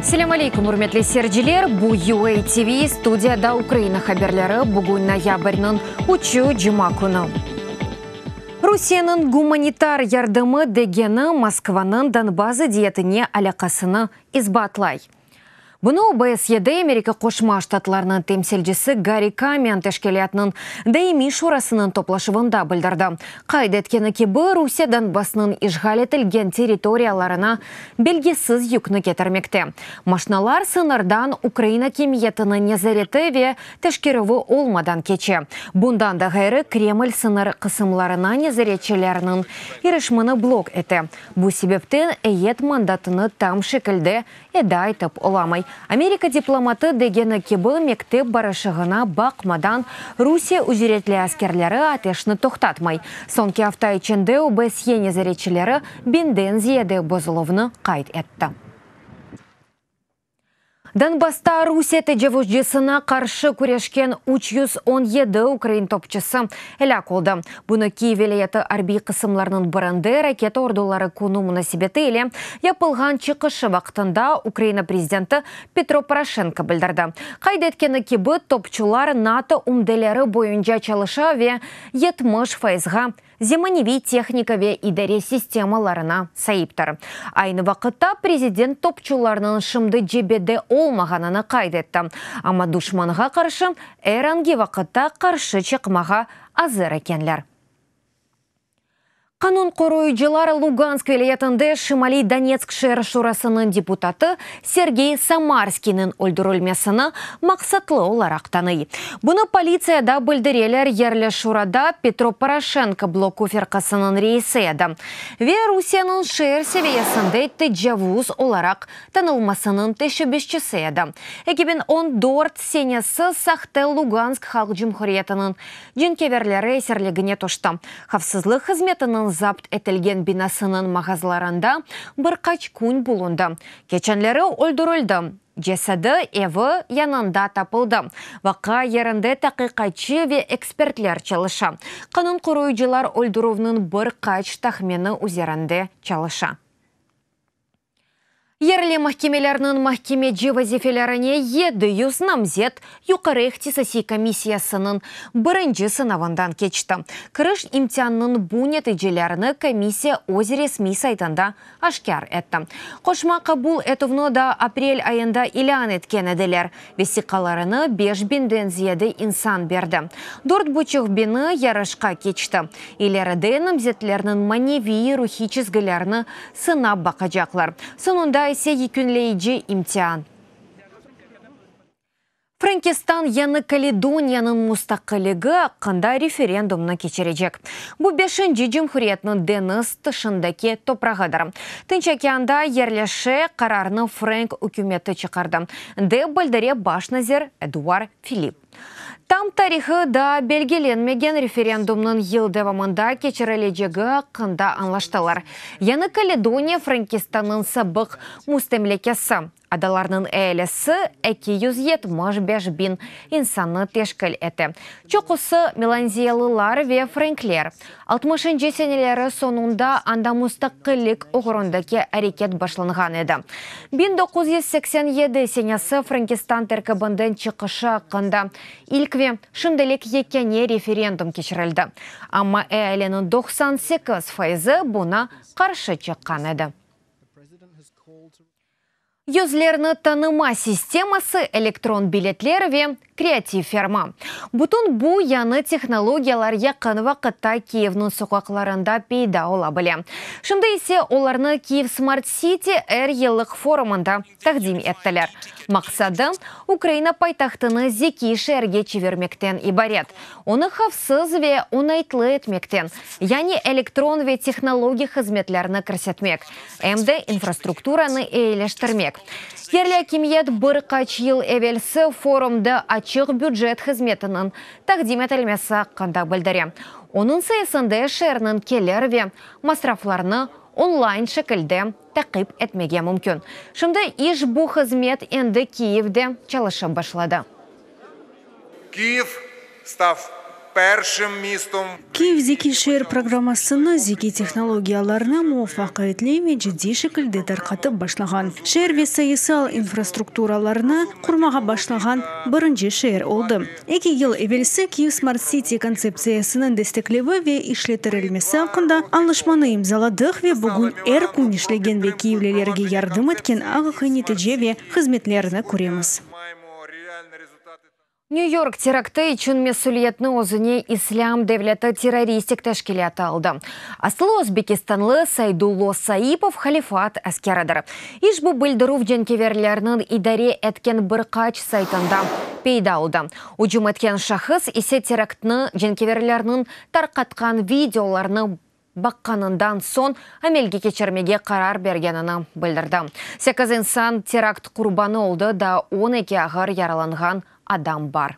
Selâm aleyküm, ürmetli seyirciler! Bu UA TV, studiyada Ukraina haberleri, bugün noyabrniñ üçü, cuma künü. Rusiyeniñ gumanitar yardımı degeni Moskvanıñ Donbass zıddiyetine alâqasını isbatlay. Bunı OBSYede Amerika Qoşma Ştatlarınıñ temsilcisi Garri Kamen teşkilâtnıñ Daimiy şurasınıñ toplaşuvında bildirdi. Qayd etkeni kibi, Rusiye Donbassnıñ işğal etilgen territoriyalarına belgisiz yükni ketirmekte. Maşnalar sıñırdan ukrain akimiyetiniñ nezareti ve teşkerüvi olmadan keçe. Bundan da ğayrı, Kreml sıñır qısımlarına nezaretçilerniñ irişmini blok ete. Bu sebepten eyyet mandatını tam şekilde eda etip olamay. Amerika diplomatı degeni kibi, mektep barışığına baqmadan, Rusiye ücretli askerleri ateşni toqtatmay. Soñki afta içinde OBSYE nezaretçileri biñden ziyade bozuluvnı qayd etti. Donbassta Rusiye tecavuzcısına qarşı küreşken 317 ukrain topçusı elâk oldı. Bunı Kiyev vilâyeti arbiy qısımlarınıñ birinde Raketa orduları künü munasebeti ile yapılğan çıqışı vaqtında Ukraina prezidenti Petro Poroşenko bildirdi. Qayd etkeni kibi, topçular NATO ümdeleri boyunca çalışa ve 70 fayızğa zemaneviy tehnika ve idare sistemalarına saiptir. Aynı vaqıtta prezident topçularnıñ şimdi cebede olmağanını qayd etti, amma duşmanğa qarşı er angi vaqıtta qarşı çıqmağa azır ekenler. Qanun qoruyıcılar Lugansk vilâyetinde Şimaliy Donetsk şeer şurasınıñ deputatı Sergey Samarskiyniñ öldürilmesini maqsatlı olaraq tanıy. Bunı politsiyada bildireler, yerli şurada Petro Poroşenko bloku firqasınıñ reisi edi ve Rusiyeniñ şeer seviyesinde tecavuz olaraq tanılmasınıñ teşebbüsçisi edi. 2014 senesi sahte Lugansk Halq Cumhuriyetiniñ Cenkâverleri esirligine tüşti. Havfsızlıq hızmetiniñ zapt etilgen binasınıñ mağazlarında bir qaç kün bulundı. Keçenleri öldürildi. Cesedi evi yanında tapıldı. Vaqia yerinde taqiqatçı ve ekspertler çalışa. Qanun qoruyıcılar öldürüvniñ bir qaç tahmini üzerinde çalışa. Yerli mahkemelerniñ mahkemeci vazifelerine 700 namzet Yuqarı ihtisasiy komissiyasınıñ birinci sınavından keçti. Kiriş imtiannıñ bu neticelerini komissiya öz resmiy saytında aşkâr etti. Qoşma qabul etüvni daa aprel ayında ilân etken ediler. Vesiqalarını beş biñden ziyade insan berdi, dört buçuq biñi yarışqa keçti. İleride namzetlerniñ maneviy-ruhiy çizgilerini sınap baqacaqlar, soñunda ise yekünleyici imtian. Frenkistan Yañı Kaledoniyanıñ mustaqilligi aqqında referendumnı keçirecek. Bu beşinci cumhuriyetniñ deñiz tışındaki toprağıdır. Tınç okeanda yerleşe, qararnı frenk ükümeti çıqardı, dep bildire baş nazir Eduar Filipp. Tam tarihı daa belgilenmegen referendumnıñ yıl devamında keçirilecegi aqqında añlaştılar. Yañı Kaledoniya Frenkistannıñ sabıq müstemlekesi. Adalarnıñ ealisi 275 biñ insannı teşkil ete, çoqusı melanziyalılar ve frenkler. Altmışıncı seneleri soñunda anda mustaqillik oğrundaki areket başlanğan edi. 1987 senesi Frenkistan terkibinden çıqışı aqqında ilk ve şimdilik yekâne referendum keçirildi, amma ealiniñ 98 fayızı buña qarşı çıqqan edi. Yüzlerni tanıma sisteması, elektron biletler ve kreativ ferma. Bütün bu yañı tehnologiyalar yaqın vaqıtta Kiyevniñ soqaqlarında peyda ola bile. Şimdi ise olarnı Kiyev Smart City er yıllıq forumında taqdim ettiler. Maqsadı, Ukraina paytahtını zekiy şeerge çevirmekten ibaret. Onı havfsız ve oñaytlı etmekten, yani elektron ve tehnologik hızmetlerni kirsetmek, em de infrastrukturanı eyileştirmek. Yerli akimiyet bir qaç yıl evelsi forumda açıq bücet hızmetiniñ taqdim etilmesi aqqında bildire. Onıñ sayesinde şeerniñ kelir ve masraflarını onlayn şekilde taqip etmege mümkün. Şimdi işbu hızmet endi Kiyevde çalışıp başladı. Kiyev stav. Kiyev Zekiy şeer programmasını, zekiy tehnologiyalarnı muvafaqiyetli ve ciddiy şekilde tarqatıp başlağan, şeer ve sayısal infrastrukturalarını qurmağa başlağan birinci şeer oldı. Eki yıl evelsi Kiyev Smart City kontseptsiyasınıñ desteklevi ve işlettirilmesi aqqında añlaşmanı imzaladıq ve bugün er kün işlegen ve kiyevlilerge yardım etken aqiqiy netice ve hızmetlerni köremiz. New York teraktı içün mesüliyetni özüne İslâm devleti terroristik teşkilâtı aldı. Asılı özbekistanlı Saydullo Saipov Halifat askeridir. İşbu bildirüv cenkeverlerniñ idare etken bir qaç saytında peyda oldı. Ücüm etken şahıs ise teraktnı cenkeverlerniñ tarqatqan videolarını baqqanından soñ amelge keçirmege qarar bergenini bildirdi. Sekiz insan terakt qurbanı oldı, daa 12 ağır yaralanğan adam bar.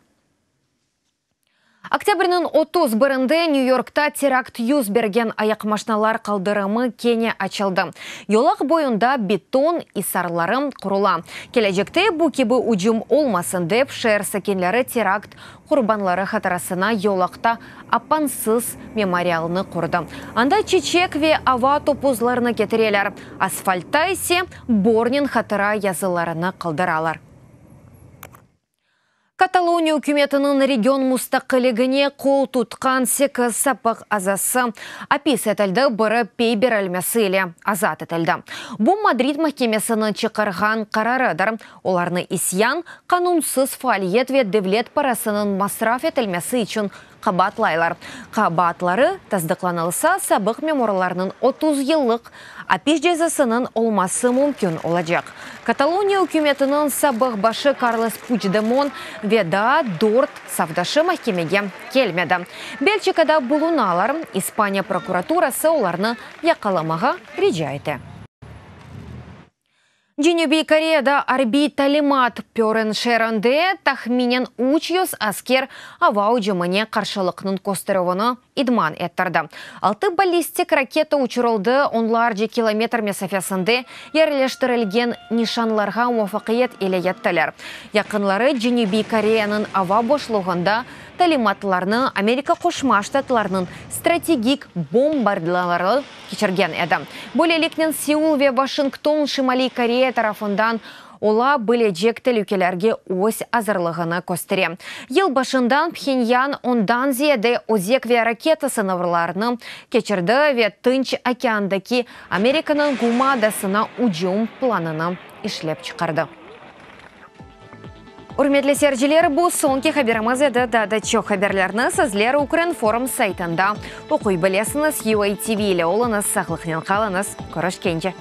Oktâbrniñ 31-inde New Yorkta terakt yüz bergen ayaqmaşnalar qaldırımı kene açıldı. Yolaq boyunda beton isarları qurula. Kelecekte bu kibi ücüm olmasın dep, şeer sakinleri terakt qurbanları hatırasına yolaqta apansız memorialnı qurdı. Anda çiçek ve ava topuzlarını ketireler. Asfaltta ise bornen hatıra yazılarını qaldıralar. Kataloniya ükümetiniñ region mustaqilligine qol tutqan sekiz sabıq azası apis etildi, biri pey berilmesi ile azat etildi. Bu Madrid mahkemesiniñ çıqarğan qararıdır. Olarnı isyan, qanunsız faaliyet ve devlet parasınıñ masraf etilmesi içün qabaatlaylar. Qabaatları tasdıqlanılsa, sabıq memurlarnıñ 30 yıllıq apis cezasınıñ olması mümkün olacaq. Kataloniya ükümetiniñ sabıq başı Karles Puçdemon ve daa dört safdaşı mahkemege kelmedi. Belçikada bulunalar, İspaniya prokuraturası olarnı yaqalamağa rica ete. Cenübiy Koreyada arbiy talimat, Pören şeerinde tahminen 300 asker ava ücümine qarşılıqnıñ kösterüvini idman ettirdi. Altı ballistik raketa uçurıldı, onlarca kilometr mesafesinde yerleştirilgen nişanlarğa muvafaqiyet ile yettiler. Yaqınları Cenübiy Koreyanıñ ava boşluğında talimatlarnı Amerika Qoşma Ştatlarınıñ strategik bombardımanları keçirgen edi. Böyleliknen Seul ve Vaşington Şimaliy Koreya tarafından ola bilecek telükelerge öz azırlığını köstere. Yıl başından Phenyan ondan ziyade özek ve raketa sınavlarını keçirdi ve Tınç okeandaki Amerikanıñ Guma adasına ücüm planını işlep çıqardı. Ürmetli seyirciler, bu soñki haberimiz edi. Daa da çoq haberlerni sizler Ukrinform saytında oquy bilesiñiz. UATV ile oluñız, sağlıqnen qalıñız. Körüşkence.